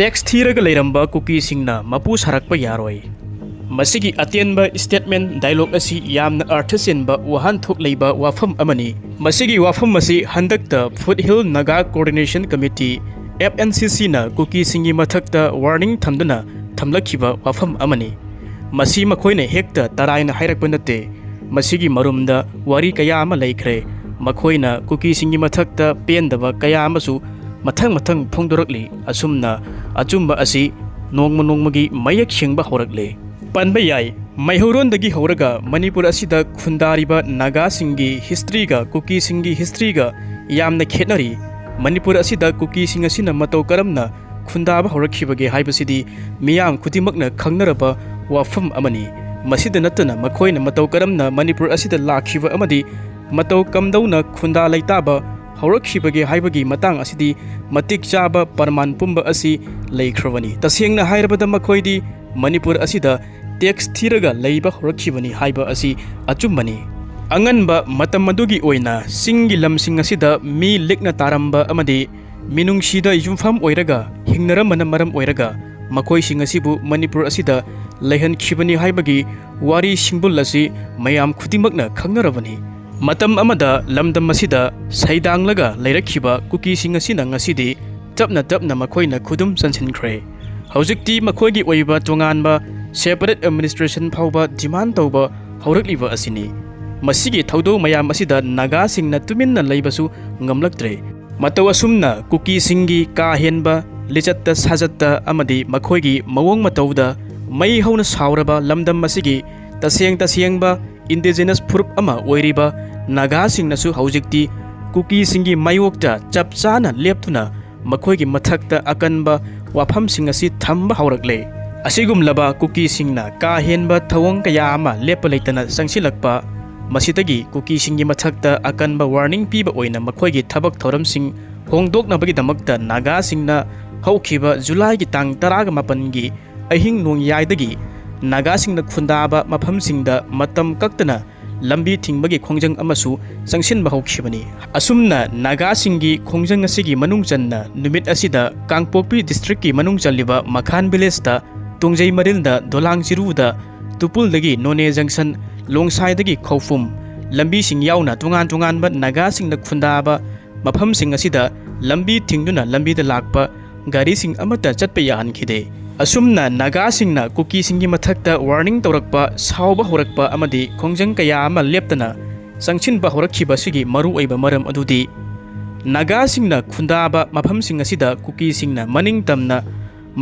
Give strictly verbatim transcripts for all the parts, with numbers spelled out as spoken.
Tax ꯊꯤꯔꯒ ꯂꯩꯔꯝꯕ ꯀꯨꯀꯤꯁꯤꯡꯅ ꯃꯄꯨ ꯁꯥꯔꯛꯄ ꯌꯥꯔꯣꯏ꯫ ꯃꯁꯤꯒꯤ ꯑꯇꯦꯟꯕ ꯁ꯭ꯇꯦꯠꯃꯦꯟ ꯗꯥꯏꯂꯣꯒ ꯑꯁꯤ ꯌꯥꯝꯅ ꯑꯔꯊ ꯆꯦꯟꯕ ꯋꯥꯍꯟꯊꯣꯛ ꯂꯩꯕ ꯋꯥꯐꯝ ꯑꯃꯅꯤ꯫ ꯃꯁꯤꯒꯤ ꯋꯥꯐꯝ ꯑꯁꯤ ꯍꯟꯗꯛꯇ foot hill Naga coordination committee, F N C C ꯅ ꯀꯨꯀꯤꯁꯤꯡꯒꯤ ꯃꯊꯛꯇ ꯋꯥꯔꯅꯤꯡ ꯊꯝꯗꯨꯅ ꯊꯝꯂꯛꯈꯤꯕ ꯋꯥꯐꯝ ꯑꯃꯅꯤ꯫ ꯃꯁꯤ ꯃꯈꯣꯏꯅ ꯍꯦꯛꯇ ꯇꯔꯥꯏꯅ ꯍꯥꯏꯔꯛꯄ ꯅꯠꯇꯦ꯫ ꯃꯁꯤꯒꯤ ꯃꯔꯨꯝꯗ ꯋꯥꯔꯤ ꯀꯌꯥ ꯑꯃ ꯂꯩꯈ꯭ꯔꯦ꯫ ꯃꯈꯣꯏꯅ ꯀꯨꯀꯤꯁꯤꯡꯒꯤ ꯃꯊꯛꯇ ꯄꯦꯟꯗꯕ ꯀꯌꯥ ꯑꯃꯁꯨ ꯃꯊꯪ ꯃꯊꯪ ꯐꯣꯡꯗꯣꯔꯛꯂꯤ꯫ ꯑꯁꯨꯝꯅ ꯑꯆꯨꯝꯕ ꯑꯁꯤ ꯅꯣꯡꯃ ꯅꯣꯡꯃꯒꯤ ꯃꯌꯦꯛ ꯁꯦꯡꯕ ꯍꯧꯔꯛꯂꯦ꯫ ꯄꯟꯕ ꯌꯥꯏ, ꯃꯩꯍꯧꯔꯣꯟꯗꯒꯤ ꯍꯧꯔꯒ ꯃꯅꯤꯄꯨꯔ ꯑꯁꯤꯗ ꯈꯨꯟꯗꯥꯔꯤꯕ ꯅꯥꯒꯥꯁꯤꯡꯒꯤ ꯍꯤꯁꯇ꯭ꯔꯤꯒ ꯀꯨꯀꯤꯁꯤꯡꯒꯤ ꯍꯤꯁꯇ꯭ꯔꯤꯒ ꯌꯥꯝꯅ ꯈꯦꯠꯅꯔꯤ꯫ ꯃꯅꯤꯄꯨꯔ ꯑꯁꯤꯗ ꯀꯨꯀꯤꯁꯤꯡ ꯑꯁꯤꯅ ꯃꯇꯧ ꯀꯔꯝꯅ ꯈꯨꯟꯗꯥꯕ ꯍꯧꯔꯛꯈꯤꯕꯒꯦ ꯍꯥꯏꯕꯁꯤꯗꯤ ꯃꯤꯌꯥꯝ ꯈꯨꯗꯤꯡꯃꯛꯅ ꯈꯪꯅꯔꯕ ꯋꯥꯐꯝ ꯑꯃꯅꯤ꯫ ꯃꯁꯤꯗ ꯅꯠꯇꯅ ꯃꯈꯣꯏꯅ ꯃꯇꯧ ꯀꯔꯝꯅ ꯃꯅꯤꯄꯨꯔ ꯑꯁꯤꯗ ꯂꯥꯛꯈꯤꯕ ꯑꯃꯗꯤ ꯃꯇꯧ ꯀꯝꯗꯧꯅ ꯈꯨꯟꯗꯥ ꯂꯩꯇꯥꯕ ꯍꯧꯔꯛꯈꯤꯕꯒꯦ ꯍꯥꯏꯕꯒꯤ ꯃꯇꯥꯡ ꯑꯁꯤꯗꯤ ꯃꯇꯤꯛ ꯆꯥꯕ ꯄ꯭ꯔꯃꯥꯟ ꯄꯨꯝꯕ ꯑꯁꯤ ꯂꯩꯈ꯭ꯔꯕꯅꯤ꯫ ꯇꯁꯦꯡꯅ ꯍꯥꯏꯔꯕꯗ ꯃꯈꯣꯏꯗꯤ ꯃꯅꯤꯄꯨꯔ ꯑꯁꯤꯗ ꯇꯦꯛꯁ ꯊꯤꯔꯒ ꯂꯩꯕ ꯍꯧꯔꯛꯈꯤꯕꯅꯤ ꯍꯥꯏꯕ ꯑꯁꯤ ꯑꯆꯨꯝꯕꯅꯤ꯫ ꯑꯉꯟꯕ ꯃꯇꯝ ꯑꯗꯨꯒꯤ ꯑꯣꯏꯅ ꯆꯤꯡꯒꯤ ꯂꯝꯁꯤꯡ ꯑꯁꯤꯗ ꯃꯤ ꯂꯤꯛꯅ ꯇꯥꯔꯝꯕ ꯑꯃꯗꯤ ꯃꯤꯅꯨꯡꯁꯤꯗ ꯌꯨꯝꯐꯝ ꯑꯣꯏꯔꯒ ꯍꯤꯡꯅꯔꯝꯕꯅ ꯃꯔꯝ ꯑꯣꯏꯔꯒ ꯃꯈꯣꯏꯁꯤꯡ ꯑꯁꯤꯕꯨ ꯃꯅꯤꯄꯨꯔ ꯑꯁꯤꯗ ꯂꯩꯍꯟꯈꯤꯕꯅꯤ ꯍꯥꯏꯕꯒꯤ ꯋꯥꯔꯤ ꯁꯤꯡꯕꯨꯜ ꯑꯁꯤ ꯃꯌꯥꯝ ꯈꯨꯗꯤꯡꯃꯛꯅ ꯈꯪꯅꯔꯕꯅꯤ꯫ ꯃꯇꯝ ꯑꯃꯗ ꯂꯝꯗꯝ ꯑꯁꯤꯗ ꯁꯩꯗꯥꯡꯂꯒ ꯂꯩꯔꯛꯈꯤꯕ ꯀꯨꯀꯤꯁꯤꯡ ꯑꯁꯤꯅ ꯉꯁꯤꯗꯤ ꯇꯞꯅ ꯇꯞꯅ ꯃꯈꯣꯏꯅ ꯈꯨꯗꯨꯝ ꯆꯟꯁꯤꯟꯈ꯭ꯔꯦ꯫ ꯍꯧꯖꯤꯛꯇꯤ ꯃꯈꯣꯏꯒꯤ ꯑꯣꯏꯕ ꯇꯣꯉꯥꯟꯕ separate administration ꯐꯥꯎꯕ demand ꯇꯧꯕ ꯍꯧꯔꯛꯂꯤꯕ ꯑꯁꯤꯅꯤ꯫ ꯃꯁꯤꯒꯤ ꯊꯧꯗꯣꯛ ꯃꯌꯥꯝ ꯑꯁꯤꯗ ꯅꯥꯒꯥꯁꯤꯡꯅ ꯇꯨꯃꯤꯟꯅ ꯂꯩꯕꯁꯨ ꯉꯝꯂꯛꯇ꯭ꯔꯦ꯫ ꯃꯇꯧ ꯑꯁꯨꯝꯅ ꯀꯨꯀꯤꯁꯤꯡꯒꯤ ꯀꯥ ꯍꯦꯟꯕ ꯂꯤꯆꯠꯇ ꯁꯥꯖꯠꯇ ꯑꯃꯗꯤ ꯃꯈꯣꯏꯒꯤ ꯃꯑꯣꯡ ꯃꯇꯧꯗ ꯃꯩ ꯍꯧꯅ ꯁꯥꯎꯔꯕ ꯂꯝꯗꯝ ꯑꯁꯤꯒꯤ ꯇꯁꯦꯡ ꯇꯁꯦꯡꯕ indigenous ꯐꯨꯔꯨꯞ ꯑꯃ ꯑꯣꯏꯔꯤꯕ ꯅꯥꯒꯥꯁꯤꯡꯅꯁꯨ ꯍꯧꯖꯤꯛꯇꯤ ꯀꯨꯀꯤꯁꯤꯡꯒꯤ ꯃꯥꯌꯣꯛꯇ ꯆꯞ ꯆꯥꯅ ꯂꯦꯞꯇꯨꯅ ꯃꯈꯣꯏꯒꯤ ꯃꯊꯛꯇ ꯑꯀꯟꯕ ꯋꯥꯐꯝꯁꯤꯡ ꯑꯁꯤ ꯊꯝꯕ ꯍꯧꯔꯛꯂꯦ꯫ ꯑꯁꯤꯒꯨꯝꯂꯕ ꯀꯨꯀꯤꯁꯤꯡꯅ ꯀꯥ ꯍꯦꯟꯕ ꯊꯧꯑꯣꯡ ꯀꯌꯥ ꯑꯃ ꯂꯦꯞꯄ ꯂꯩꯇꯅ ꯆꯪꯁꯤꯜꯂꯛꯄ, ꯃꯁꯤꯗꯒꯤ ꯀꯨꯀꯤꯁꯤꯡꯒꯤ ꯃꯊꯛꯇ ꯑꯀꯟꯕ ꯋꯥꯔꯅꯤꯡ ꯄꯤꯕ ꯑꯣꯏꯅ ꯃꯈꯣꯏꯒꯤ ꯊꯕꯛ ꯊꯧꯔꯝꯁꯤꯡ ꯍꯣꯡꯗꯣꯛꯅꯕꯒꯤꯗꯃꯛꯇ ꯅꯥꯒꯥꯁꯤꯡꯅ ꯍꯧꯈꯤꯕ ꯖꯨꯂꯥꯏꯒꯤ ꯇꯥꯡ ꯇꯔꯥꯒ ꯃꯥꯄꯟꯒꯤ ꯑꯍꯤꯡ ꯅꯣꯡꯌꯥꯏꯗꯒꯤ ꯅꯥꯒꯥꯁꯤꯡꯅ ꯈꯨꯟꯗꯥꯕ ꯃꯐꯝꯁꯤꯡꯗ ꯃꯇꯝ ꯀꯛꯇꯅ ꯂꯝꯕꯤ ꯊꯤꯡꯕꯒꯤ ꯈꯣꯡꯖꯪ ꯑꯃꯁꯨ ꯆꯪꯁꯤꯟꯕ ꯍꯧꯈꯤꯕꯅꯤ꯫ ꯑꯁꯨꯝꯅ ꯅꯥꯒꯥꯁꯤꯡꯒꯤ ꯈꯣꯡꯖꯪ ꯑꯁꯤꯒꯤ ꯃꯅꯨꯡ ꯆꯟꯅ ꯅꯨꯃꯤꯠ ꯑꯁꯤꯗ ꯀꯥꯡꯄꯣꯛꯄꯤ ꯗꯤꯁꯇ꯭ꯔꯤꯛꯀꯤ ꯃꯅꯨꯡ ꯆꯜꯂꯤꯕ ꯃꯈꯥꯟ ꯚꯤꯂꯦꯖꯇ, ꯇꯣꯡꯖꯩ ꯃꯔꯤꯜꯗ, ꯗꯣꯂꯥꯡ ꯆꯤꯔꯨꯗ, ꯇꯨꯄꯨꯜꯗꯒꯤ ꯅꯣꯅꯦ ꯖꯪꯁꯟ, ꯂꯣꯡꯁꯥꯏꯗꯒꯤ ꯈꯧꯄꯨꯝ ꯂꯝꯕꯤꯁꯤꯡ ꯌꯥꯎꯅ ꯇꯣꯉꯥꯟ ꯇꯣꯉꯥꯟꯕ ꯅꯥꯒꯥꯁꯤꯡꯅ ꯈꯨꯟꯗꯥꯕ ꯃꯐꯝꯁꯤꯡ ꯑꯁꯤꯗ ꯂꯝꯕꯤ ꯊꯤꯡꯗꯨꯅ ꯂꯝꯕꯤꯗ ꯂꯥꯛꯄ ꯒꯥꯔꯤꯁꯤꯡ ꯑꯃꯠꯇ ꯆꯠꯄ ꯌꯥꯍꯟꯈꯤꯗꯦ꯫ ꯑꯁꯨꯝꯅ ꯅꯥꯒꯥꯁꯤꯡꯅ ꯀꯨꯀꯤꯁꯤꯡꯒꯤ ꯃꯊꯛꯇ ꯋꯥꯔꯅꯤꯡ ꯇꯧꯔꯛꯄ, ꯁꯥꯎꯕ ꯍꯧꯔꯛꯄ ꯑꯃꯗꯤ ꯈꯣꯡꯖꯪ ꯀꯌꯥ ꯑꯃ ꯂꯦꯞꯇꯅ ꯆꯪꯁꯤꯟꯕ ꯍꯧꯔꯛꯈꯤꯕ ꯑꯁꯤꯒꯤ ꯃꯔꯨꯑꯣꯏꯕ ꯃꯔꯝ ꯑꯗꯨꯗꯤ ꯅꯥꯒꯥꯁꯤꯡꯅ ꯈꯨꯟꯗꯥꯕ ꯃꯐꯝꯁꯤꯡ ꯑꯁꯤꯗ ꯀꯨꯀꯤꯁꯤꯡꯅ ꯃꯅꯤꯡ ꯇꯝꯅ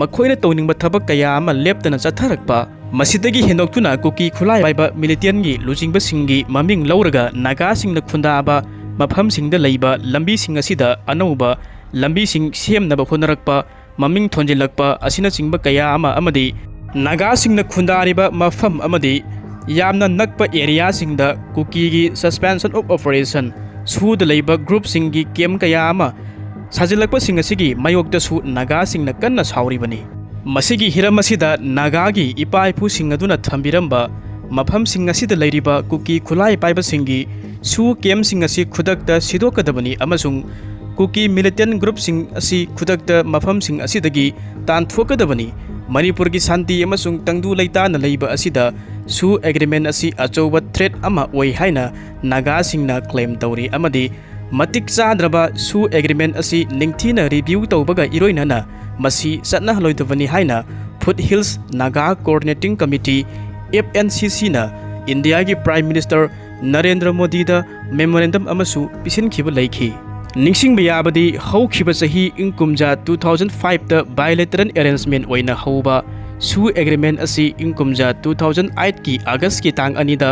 ꯃꯈꯣꯏꯅ ꯇꯧꯅꯤꯡꯕ ꯊꯕꯛ ꯀꯌꯥ ꯑꯃ ꯂꯦꯞꯇꯅ ꯆꯠꯊꯔꯛꯄ꯫ ꯃꯁꯤꯗꯒꯤ ꯍꯦꯟꯗꯣꯛꯇꯨꯅ ꯀꯨꯀꯤ ꯈꯨꯠꯂꯥꯏ ꯄꯥꯏꯕ ꯃꯤꯂꯤꯇꯦꯟꯒꯤ ꯂꯨꯆꯤꯡꯕꯁꯤꯡꯒꯤ ꯃꯃꯤꯡ ꯂꯧꯔꯒ ꯅꯥꯒꯥꯁꯤꯡꯅ ꯈꯨꯟꯗꯥꯕ ꯃꯐꯝꯁꯤꯡꯗ ꯂꯩꯕ ꯂꯝꯕꯤꯁꯤꯡ ꯑꯁꯤꯗ ꯑꯅꯧꯕ ꯂꯝꯕꯤꯁꯤꯡ ꯁꯦꯝꯅꯕ ꯍꯣꯠꯅꯔꯛꯄ, ꯃꯃꯤꯡ ꯊꯣꯟꯖꯤꯜꯂꯛꯄ ꯑꯁꯤꯅꯆꯤꯡꯕ ꯀꯌꯥ ꯑꯃ ꯑꯃꯗꯤ ꯅꯥꯒꯥꯁꯤꯡꯅ ꯈꯨꯟꯗꯥꯔꯤꯕ ꯃꯐꯝ ꯑꯃꯗꯤ ꯌꯥꯝꯅ ꯅꯛꯄ ꯑꯦꯔꯤꯌꯥꯁꯤꯡꯗ ꯀꯨꯀꯤꯒꯤ Suspension of Operation, ꯁꯨꯗ ꯂꯩꯕ ꯒ꯭ꯔꯨꯞꯁꯤꯡꯒꯤ ꯀꯦꯝ ꯀꯌꯥ ꯑꯃ ꯁꯥꯖꯤꯜꯂꯛꯄꯁꯤꯡ ꯑꯁꯤꯒꯤ ꯃꯥꯌꯣꯛꯇꯁꯨ ꯅꯥꯒꯥꯁꯤꯡꯅ ꯀꯟꯅ ꯁꯥꯎꯔꯤꯕꯅꯤ꯫ ꯃꯁꯤꯒꯤ ꯍꯤꯔꯝ ꯑꯁꯤꯗ ꯅꯥꯒꯥꯒꯤ ꯏꯄꯥ ꯏꯄꯨꯁꯤꯡ ꯑꯗꯨꯅ ꯊꯝꯕꯤꯔꯝꯕ ꯃꯐꯝꯁꯤꯡ ꯑꯁꯤꯗ ꯂꯩꯔꯤꯕ ꯀꯨꯀꯤ ꯈꯨꯠꯂꯥꯏ ꯄꯥꯏꯕꯁꯤꯡꯒꯤ ꯁꯨ ꯀꯦꯝꯁꯤꯡ ꯑꯁꯤ ꯈꯨꯗꯛꯇ ꯁꯤꯗꯣꯛꯀꯗꯕꯅꯤ ꯑꯃꯁꯨꯡ ꯀꯨꯀꯤ ꯃꯤꯂꯤꯇꯦꯟ ꯒ꯭ꯔꯨꯞꯁꯤꯡ ꯑꯁꯤ ꯈꯨꯗꯛꯇ ꯃꯐꯝꯁꯤꯡ ꯑꯁꯤꯗꯒꯤ ꯇꯥꯟꯊꯣꯛꯀꯗꯕꯅꯤ꯫ ꯃꯅꯤꯄꯨꯔꯒꯤ ꯁꯥꯟꯇꯤ ꯑꯃꯁꯨꯡ ꯇꯪꯗꯨ ꯂꯩꯇꯥꯅ ꯂꯩꯕ ꯑꯁꯤꯗ ꯁꯨ ꯑꯦꯒ꯭ꯔꯤꯃꯦꯟ ꯑꯁꯤ ꯑꯆꯧꯕ ꯊ꯭ꯔꯦꯠ ꯑꯃ ꯑꯣꯏ ꯍꯥꯏꯅ ꯅꯥꯒꯥꯁꯤꯡꯅ ꯀ꯭ꯂꯦꯝ ꯇꯧꯔꯤ ꯑꯃꯗꯤ ꯃꯇꯤꯛ ꯆꯥꯗ꯭ꯔꯕ ꯁꯨ ꯑꯦꯒ꯭ꯔꯤꯃꯦꯟ ꯑꯁꯤ ꯅꯤꯡꯊꯤꯅ ꯔꯤꯚ꯭ꯌꯨ ꯇꯧꯕꯒ ꯏꯔꯣꯏꯅꯅ ꯃꯁꯤ ꯆꯠꯅꯍꯜꯂꯣꯏꯗꯕꯅꯤ ꯍꯥꯏꯅ foot hills Naga coordinating committee, F N C C, ꯅ ꯏꯟꯗꯤꯌꯥꯒꯤ ꯄ꯭ꯔꯥꯏꯝ ꯃꯤꯅꯤꯁꯇꯔ ꯅꯔꯦꯟꯗ꯭ꯔ ꯃꯣꯗꯤꯗ ꯃꯦꯃꯣꯔꯦꯟꯗꯝ ꯑꯃꯁꯨ ꯄꯤꯁꯤꯟꯈꯤꯕ ꯂꯩꯈꯤ꯫ ꯅꯤꯡꯁꯤꯡꯕ ꯌꯥꯕꯗꯤ, ꯍꯧꯈꯤꯕ ꯆꯍꯤ ꯏꯪ ꯀꯨꯝꯖꯥ two thousand five ꯇ bilateral arrangement ꯑꯣꯏꯅ ꯍꯧꯕ ꯁꯨ ꯑꯦꯒ꯭ꯔꯤꯃꯦꯟ ꯑꯁꯤ ꯏꯪ ꯀꯨꯝꯖꯥ two thousand eight ꯀꯤ ꯑꯥꯒꯁꯀꯤ ꯇꯥꯡ ꯑꯅꯤꯗ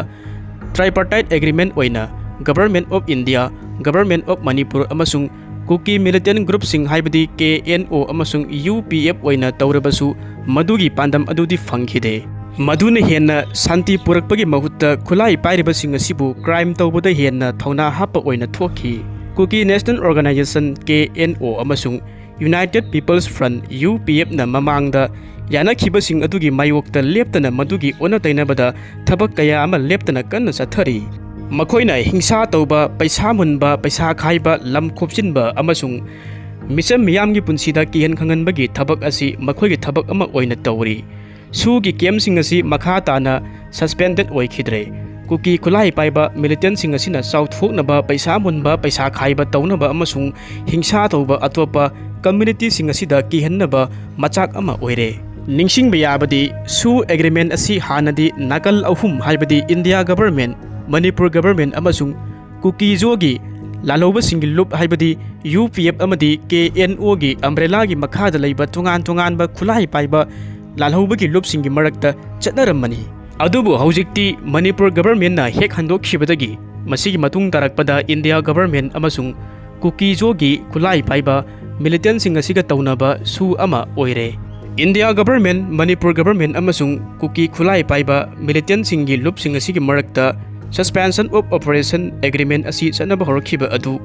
tripartite agreement ꯑꯣꯏꯅ Government of India, Government of Manipur ꯑꯃꯁꯨꯡ ꯀꯨꯀꯤ ꯃꯤꯂꯤꯇꯦꯟ ꯒ꯭ꯔꯨꯞꯁꯤꯡ ꯍꯥꯏꯕꯗꯤ K N O ꯑꯃꯁꯨꯡ U P F ꯑꯣꯏꯅ ꯇꯧꯔꯕꯁꯨ, ꯃꯗꯨꯒꯤ ꯄꯥꯟꯗꯝ ꯑꯗꯨꯗꯤ ꯐꯪꯈꯤꯗꯦ꯫ ꯃꯗꯨꯅ ꯍꯦꯟꯅ ꯁꯥꯟꯇꯤ ꯄꯨꯔꯛꯄꯒꯤ ꯃꯍꯨꯠꯇ ꯈꯨꯠꯂꯥꯏ ꯄꯥꯏꯔꯤꯕꯁꯤꯡ ꯑꯁꯤꯕꯨ ꯀ꯭ꯔꯥꯏꯝ ꯇꯧꯕꯗ ꯍꯦꯟꯅ ꯊꯧꯅꯥ ꯍꯥꯞꯄ ꯑꯣꯏꯅ ꯊꯣꯛꯈꯤ꯫ Kuki National Organization, K N O, ꯑꯃꯁꯨꯡ United People's Front, U P F ꯅ ꯃꯃꯥꯡꯗ ꯌꯥꯅꯈꯤꯕꯁꯤꯡ ꯑꯗꯨꯒꯤ ꯃꯥꯌꯣꯛꯇ ꯂꯦꯞꯇꯅ ꯃꯗꯨꯒꯤ ꯑꯣꯟꯅ ꯇꯩꯅꯕꯗ ꯊꯕꯛ ꯀꯌꯥ ꯑꯃ ꯂꯦꯞꯇꯅ ꯀꯟꯅ ꯆꯠꯊꯔꯤ꯫ ꯃꯈꯣꯏꯅ ꯍꯤꯡꯁꯥ ꯇꯧꯕ, ꯄꯩꯁꯥ ꯃꯨꯟꯕ, ꯄꯩꯁꯥ ꯈꯥꯏꯕ, ꯂꯝ ꯈꯣꯞꯆꯤꯟꯕ ꯑꯃꯁꯨꯡ ꯃꯤꯆꯝ ꯃꯤꯌꯥꯝꯒꯤ ꯄꯨꯟꯁꯤꯗ ꯀꯤꯍꯟ ꯈꯪꯍꯟꯕꯒꯤ ꯊꯕꯛ ꯑꯁꯤ ꯃꯈꯣꯏꯒꯤ ꯊꯕꯛ ꯑꯃ ꯑꯣꯏꯅ ꯇꯧꯔꯤ꯫ ꯁꯨꯒꯤ ꯀꯦꯝꯁꯤꯡ ꯑꯁꯤ ꯃꯈꯥ ꯇꯥꯅ suspended ꯑꯣꯏꯈꯤꯗ꯭ꯔꯦ꯫ ꯀꯨꯀꯤ ꯈꯨꯠꯂꯥꯏ ꯄꯥꯏꯕ militantꯁꯤꯡ ꯑꯁꯤꯅ ꯆꯥꯎꯊꯣꯛꯅꯕ, ꯄꯩꯁꯥ ꯃꯨꯟꯕ, ꯄꯩꯁꯥ ꯈꯥꯏꯕ ꯇꯧꯅꯕ ꯑꯃꯁꯨꯡ ꯍꯤꯡꯁꯥ ꯇꯧꯕ ꯑꯇꯣꯞꯄ communityꯁꯤꯡ ꯑꯁꯤꯗ ꯀꯤꯍꯟꯅꯕ ꯃꯆꯥꯛ ꯑꯃ ꯑꯣꯏꯔꯦ꯫ ꯅꯤꯡꯁꯤꯡꯕ ꯌꯥꯕꯗꯤ, ꯁꯨ agreement ꯑꯁꯤ ꯍꯥꯟꯅꯗꯤ ꯅꯥꯀꯜ ꯑꯍꯨꯝ, ꯍꯥꯏꯕꯗꯤ India Government, Manipur Government ꯑꯃꯁꯨꯡ ꯀꯨꯀꯤꯖꯣꯒꯤ ꯂꯥꯜꯍꯧꯕꯁꯤꯡꯒꯤ ꯂꯨꯞ, ꯍꯥꯏꯕꯗꯤ U P F ꯑꯃꯗꯤ K N Oꯒꯤ umbrellaꯒꯤ ꯃꯈꯥꯗ ꯂꯩꯕ ꯇꯣꯉꯥꯟ ꯇꯣꯉꯥꯟꯕ ꯈꯨꯠꯂꯥꯏ ꯄꯥꯏꯕ ꯂꯥꯜꯍꯧꯕꯒꯤ ꯂꯨꯞꯁꯤꯡꯒꯤ ꯃꯔꯛꯇ ꯆꯠꯅꯔꯝꯕꯅꯤ꯫ ꯑꯗꯨꯕꯨ ꯍꯧꯖꯤꯛꯇꯤ ꯃꯅꯤꯄꯨꯔ governmentꯅ ꯍꯦꯛ ꯍꯟꯗꯣꯛꯈꯤꯕꯗꯒꯤ, ꯃꯁꯤꯒꯤ ꯃꯇꯨꯡ ꯇꯥꯔꯛꯄꯗ India Government ꯑꯃꯁꯨꯡ ꯀꯨꯀꯤꯖꯣꯒꯤ ꯈꯨꯠꯂꯥꯏ ꯄꯥꯏꯕ militantꯁꯤꯡ ꯑꯁꯤꯒ ꯇꯧꯅꯕ ꯁꯨ ꯑꯃ ꯑꯣꯏꯔꯦ꯫ India Government, ꯃꯅꯤꯄꯨꯔ Government ꯑꯃꯁꯨꯡ ꯀꯨꯀꯤ ꯈꯨꯠꯂꯥꯏ ꯄꯥꯏꯕ militantꯁꯤꯡꯒꯤ ꯂꯨꯞꯁꯤꯡ ꯑꯁꯤꯒꯤ ꯃꯔꯛꯇ Suspension of Operation Agreement ꯑꯁꯤ ꯆꯠꯅꯕ ꯍꯧꯔꯛꯈꯤꯕ ꯑꯗꯨ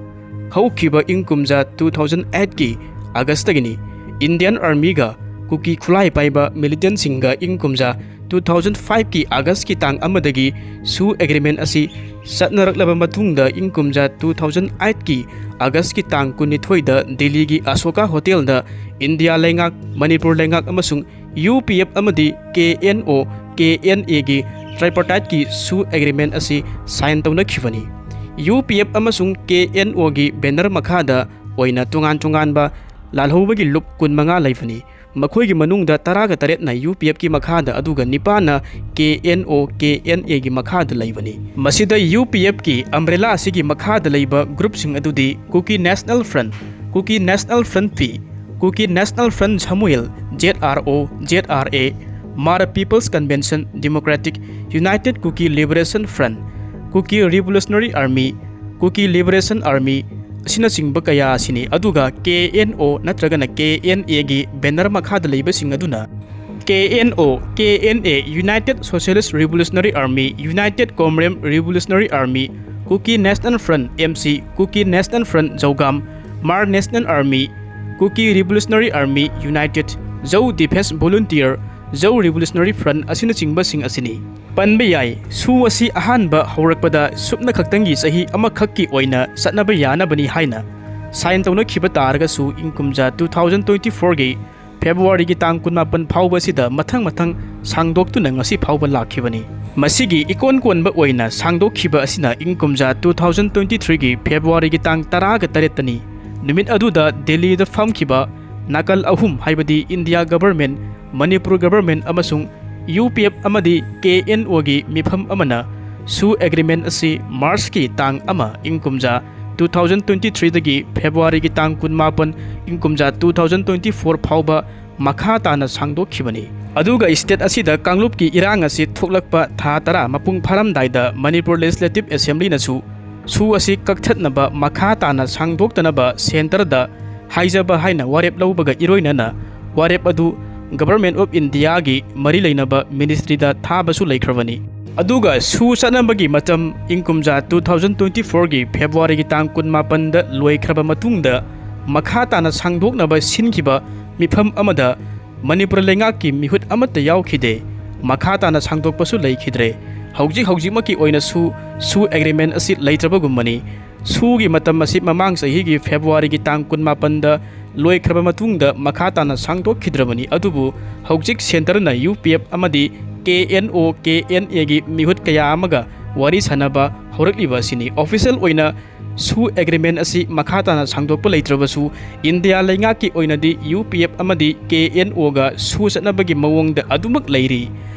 ꯍꯧꯈꯤꯕ ꯏꯪ ꯀꯨꯝꯖꯥ two thousand eightꯀꯤ Augustꯇꯒꯤꯅꯤ꯫ Indian Armyꯒ ꯀꯨꯀꯤ ꯈꯨꯠꯂꯥꯏ ꯄꯥꯏꯕ militantꯁꯤꯡꯒ ꯏꯪ ꯀꯨꯝꯖꯥ two thousand fiveꯀꯤ Augustꯀꯤ ꯇꯥꯡ ꯑꯃꯗꯒꯤ ꯁꯨ agreement ꯑꯁꯤ ꯆꯠꯅꯔꯛꯂꯕ ꯃꯇꯨꯡꯗ, ꯏꯪ ꯀꯨꯝꯖꯥ two thousand eightꯀꯤ Augustꯀꯤ ꯇꯥꯡ ꯀꯨꯟꯅꯤꯊꯣꯏꯗ ꯗꯤꯜꯂꯤꯒꯤ ꯑꯁꯣꯀꯥ ꯍꯣꯇꯦꯜꯗ ꯏꯟꯗꯤꯌꯥ ꯂꯩꯉꯥꯛ, ꯃꯅꯤꯄꯨꯔ ꯂꯩꯉꯥꯛ ꯑꯃꯁꯨꯡ U P F ꯑꯃꯗꯤ K N O, K N Aꯒꯤ tripartiteꯀꯤ ꯁꯨ agreement ꯑꯁꯤ sign ꯇꯧꯅꯈꯤꯕꯅꯤ꯫ U P F ꯑꯃꯁꯨꯡ K N Oꯒꯤ banner ꯃꯈꯥꯗ ꯑꯣꯏꯅ ꯇꯣꯉꯥꯟ ꯇꯣꯉꯥꯟꯕ ꯂꯥꯜꯍꯧꯕꯒꯤ ꯂꯨꯞ ꯀꯨꯟꯃꯉꯥ ꯂꯩꯕꯅꯤ꯫ ꯃꯈꯣꯏꯒꯤ ꯃꯅꯨꯡꯗ ꯇꯔꯥꯒ ꯇꯔꯦꯠꯅ U P Fꯀꯤ ꯃꯈꯥꯗ, ꯑꯗꯨꯒ ꯅꯤꯄꯥꯟꯅ K N O, K N Aꯒꯤ ꯃꯈꯥꯗ ꯂꯩꯕꯅꯤ꯫ ꯃꯁꯤꯗ U P Fꯀꯤ umbrella ꯑꯁꯤꯒꯤ ꯃꯈꯥꯗ ꯂꯩꯕ groupꯁꯤꯡ ꯑꯗꯨꯗꯤ Kuki National Front, Kuki National Front P, Kuki National Front Samuel, Z R O, Z R A, Hmar People's Convention, Democratic United Kuki Liberation Front, Kuki Revolutionary Army, Kuki Liberation Army ꯑꯁꯤꯅꯆꯤꯡꯕ ꯀꯌꯥ ꯑꯁꯤꯅꯤ꯫ ꯑꯗꯨꯒ K N O ꯅꯠꯇ꯭ꯔꯒꯅ K N Aꯒꯤ banner ꯃꯈꯥꯗ ꯂꯩꯕꯁꯤꯡ ꯑꯗꯨꯅ K N O, K N A, United Socialist Revolutionary Army, United Commrade Revolutionary Army, Kuki National Front, M C, Kuki National Front Zougaam, Hmar National Army, Kuki Revolutionary Army United, Zou Defense Volunteer, Zou Revolutionary Front ꯑꯁꯤꯅꯆꯤꯡꯕꯁꯤꯡ ꯑꯁꯤꯅꯤ꯫ ꯄꯟꯕ ꯌꯥꯏ, ꯁꯨ ꯑꯁꯤ ꯑꯍꯥꯟꯕ ꯍꯧꯔꯛꯄꯗ ꯁꯨꯞꯅ ꯈꯛꯇꯪꯒꯤ ꯆꯍꯤ ꯑꯃꯈꯛꯀꯤ ꯑꯣꯏꯅ ꯆꯠꯅꯕ ꯌꯥꯅꯕꯅꯤ ꯍꯥꯏꯅ ꯁꯥꯏꯟ ꯇꯧꯅꯈꯤꯕ ꯇꯥꯔꯒꯁꯨ, ꯏꯪ ꯀꯨꯝꯖꯥ two thousand twenty fourꯒꯤ ꯐꯦꯕ꯭ꯔꯨꯋꯥꯔꯤꯒꯤ ꯇꯥꯡ ꯀꯨꯟꯃꯥꯄꯟ ꯐꯥꯎꯕ ꯑꯁꯤꯗ ꯃꯊꯪ ꯃꯊꯪ ꯁꯥꯡꯗꯣꯛꯇꯨꯅ ꯉꯁꯤ ꯐꯥꯎꯕ ꯂꯥꯛꯈꯤꯕꯅꯤ꯫ ꯃꯁꯤꯒꯤ ꯏꯀꯣꯟ ꯀꯣꯟꯕ ꯑꯣꯏꯅ ꯁꯥꯡꯗꯣꯛꯈꯤꯕ ꯑꯁꯤꯅ ꯏꯪ ꯀꯨꯝꯖꯥ two thousand twenty threeꯒꯤ ꯐꯦꯕ꯭ꯔꯨꯋꯥꯔꯤꯒꯤ ꯇꯥꯡ ꯇꯔꯥꯒ ꯇꯔꯦꯠꯇꯅꯤ꯫ ꯅꯨꯃꯤꯠ ꯑꯗꯨꯗ ꯗꯦꯜꯂꯤꯗ ꯐꯝꯈꯤꯕ ꯅꯥꯀꯜ ꯑꯍꯨꯝ, ꯍꯥꯏꯕꯗꯤ ꯏꯟꯗꯤꯌꯥ ꯒꯚꯔꯟꯃꯦꯟꯠ, ꯃꯅꯤꯄꯨꯔ ꯒꯚꯔꯟꯃꯦꯟꯠ ꯑꯃꯁꯨꯡ ꯌꯨ ꯄꯤ ꯑꯦꯐ ꯑꯃꯗꯤ ꯀꯦ ꯑꯦꯟ ꯑꯣꯒꯤ ꯃꯤꯐꯝ ꯑꯃꯅ ꯁꯨ ꯑꯦꯒ꯭ꯔꯤꯃꯦꯟꯠ ꯑꯁꯤ ꯃꯥꯔꯆꯀꯤ ꯇꯥꯡ ꯑꯃ, ꯏꯪ ꯀꯨꯝꯖꯥ two thousand twenty threeꯗꯒꯤ ꯐꯦꯕ꯭ꯔꯨꯋꯥꯔꯤꯒꯤ ꯇꯥꯡ ꯀꯨꯟꯃꯥꯄꯟ, ꯏꯪ ꯀꯨꯝꯖꯥ two thousand twenty four ꯐꯥꯎꯕ ꯃꯈꯥ ꯇꯥꯅ ꯁꯥꯡꯗꯣꯛꯈꯤꯕꯅꯤ꯫ ꯑꯗꯨꯒ ꯁ꯭ꯇꯦꯠ ꯑꯁꯤꯗ ꯀꯥꯡꯂꯨꯞꯀꯤ ꯏꯔꯥꯡ ꯑꯁꯤ ꯊꯣꯛꯂꯛꯄ ꯊꯥ ꯇꯔꯥ ꯃꯄꯨꯡ ꯐꯥꯔꯝꯗꯥꯏꯗ ꯃꯅꯤꯄꯨꯔ ꯂꯦꯖꯤꯁꯂꯦꯇꯤꯚ ꯑꯦꯁꯦꯝꯕ꯭ꯂꯤꯅꯁꯨ ꯁꯨ ꯑꯁꯤ ꯀꯛꯊꯠꯅꯕ ꯃꯈꯥ ꯇꯥꯅ ꯁꯥꯡꯗꯣꯛꯇꯅꯕ ꯁꯦꯟꯇꯔꯗ ꯍꯥꯏꯖꯕ ꯍꯥꯏꯅ ꯋꯥꯔꯦꯞ ꯂꯧꯕꯒ ꯏꯔꯣꯏꯅꯅ ꯋꯥꯔꯦꯞ ꯑꯗꯨ ꯒꯚꯔꯟꯃꯦꯟꯠ ꯑꯣꯐ ꯏꯟꯗꯤꯌꯥꯒꯤ ꯃꯔꯤ ꯂꯩꯅꯕ ꯃꯤꯅꯤꯁꯇ꯭ꯔꯤꯗ ꯊꯥꯕꯁꯨ ꯂꯩꯈ꯭ꯔꯕꯅꯤ꯫ ꯑꯗꯨꯒ ꯁꯨ ꯆꯠꯅꯕꯒꯤ ꯃꯇꯝ ꯏꯪ ꯀꯨꯝꯖꯥ two thousand twenty fourꯒꯤ ꯐꯦꯕ꯭ꯔꯨꯋꯥꯔꯤꯒꯤ ꯇꯥꯡ ꯀꯨꯟꯃꯥꯄꯟꯗ ꯂꯣꯏꯈ꯭ꯔꯕ ꯃꯇꯨꯡꯗ ꯃꯈꯥ ꯇꯥꯅ ꯁꯥꯡꯗꯣꯛꯅꯕ ꯁꯤꯟꯈꯤꯕ ꯃꯤꯐꯝ ꯑꯃꯗ ꯃꯅꯤꯄꯨꯔ ꯂꯩꯉꯥꯛꯀꯤ ꯃꯤꯍꯨꯠ ꯑꯃꯠꯇ ꯌꯥꯎꯈꯤꯗꯦ꯫ ꯃꯈꯥ ꯇꯥꯅ ꯁꯥꯡꯗꯣꯛꯄꯁꯨ ꯂꯩꯈꯤꯗ꯭ꯔꯦ꯫ ꯍꯧꯖꯤꯛ ꯍꯧꯖꯤꯛꯃꯛꯀꯤ ꯑꯣꯏꯅꯁꯨ ꯁꯨ ꯑꯦꯒ꯭ꯔꯤꯃꯦꯟꯠ ꯑꯁꯤ ꯂꯩꯇ꯭ꯔꯕꯒꯨꯝꯕꯅꯤ꯫ ꯁꯨꯒꯤ ꯃꯇꯝ ꯑꯁꯤ ꯃꯃꯥꯡ ꯆꯍꯤꯒꯤ ꯐꯦꯕ꯭ꯔꯨꯋꯥꯔꯤꯒꯤ ꯇꯥꯡ ꯀꯨꯟꯃꯥꯄꯟꯗ ꯂꯣꯏꯈ꯭ꯔꯕ ꯃꯇꯨꯡꯗ ꯃꯈꯥ ꯇꯥꯅ ꯁꯥꯡꯗꯣꯛꯈꯤꯗ꯭ꯔꯕꯅꯤ꯫ ꯑꯗꯨꯕꯨ ꯍꯧꯖꯤꯛ ꯁꯦꯟꯇꯔꯅ ꯌꯨ ꯄꯤ ꯑꯦꯐ ꯑꯃꯗꯤ ꯀꯦ ꯑꯦꯟ ꯑꯣ, ꯀꯦ ꯑꯦꯟ ꯑꯦꯒꯤ ꯃꯤꯍꯨꯠ ꯀꯌꯥ ꯑꯃꯒ ꯋꯥꯔꯤ ꯁꯥꯅꯕ ꯍꯧꯔꯛꯂꯤꯕ ꯑꯁꯤꯅꯤ꯫ ꯑꯣꯐꯤꯁꯤꯌꯦꯜ ꯑꯣꯏꯅ ꯁꯨ ꯑꯦꯒ꯭ꯔꯤꯃꯦꯟꯠ ꯑꯁꯤ ꯃꯈꯥ ꯇꯥꯅ ꯁꯥꯡꯗꯣꯛꯄ ꯂꯩꯇ꯭ꯔꯕꯁꯨ, ꯏꯟꯗꯤꯌꯥ ꯂꯩꯉꯥꯛꯀꯤ ꯑꯣꯏꯅꯗꯤ ꯌꯨ ꯄꯤ ꯑꯦꯐ ꯑꯃꯗꯤ ꯀꯦ ꯑꯦꯟ ꯑꯣꯒ ꯁꯨ ꯆꯠꯅꯕꯒꯤ ꯃꯑꯣꯡꯗ ꯑꯗꯨꯃꯛ ꯂꯩꯔꯤ꯫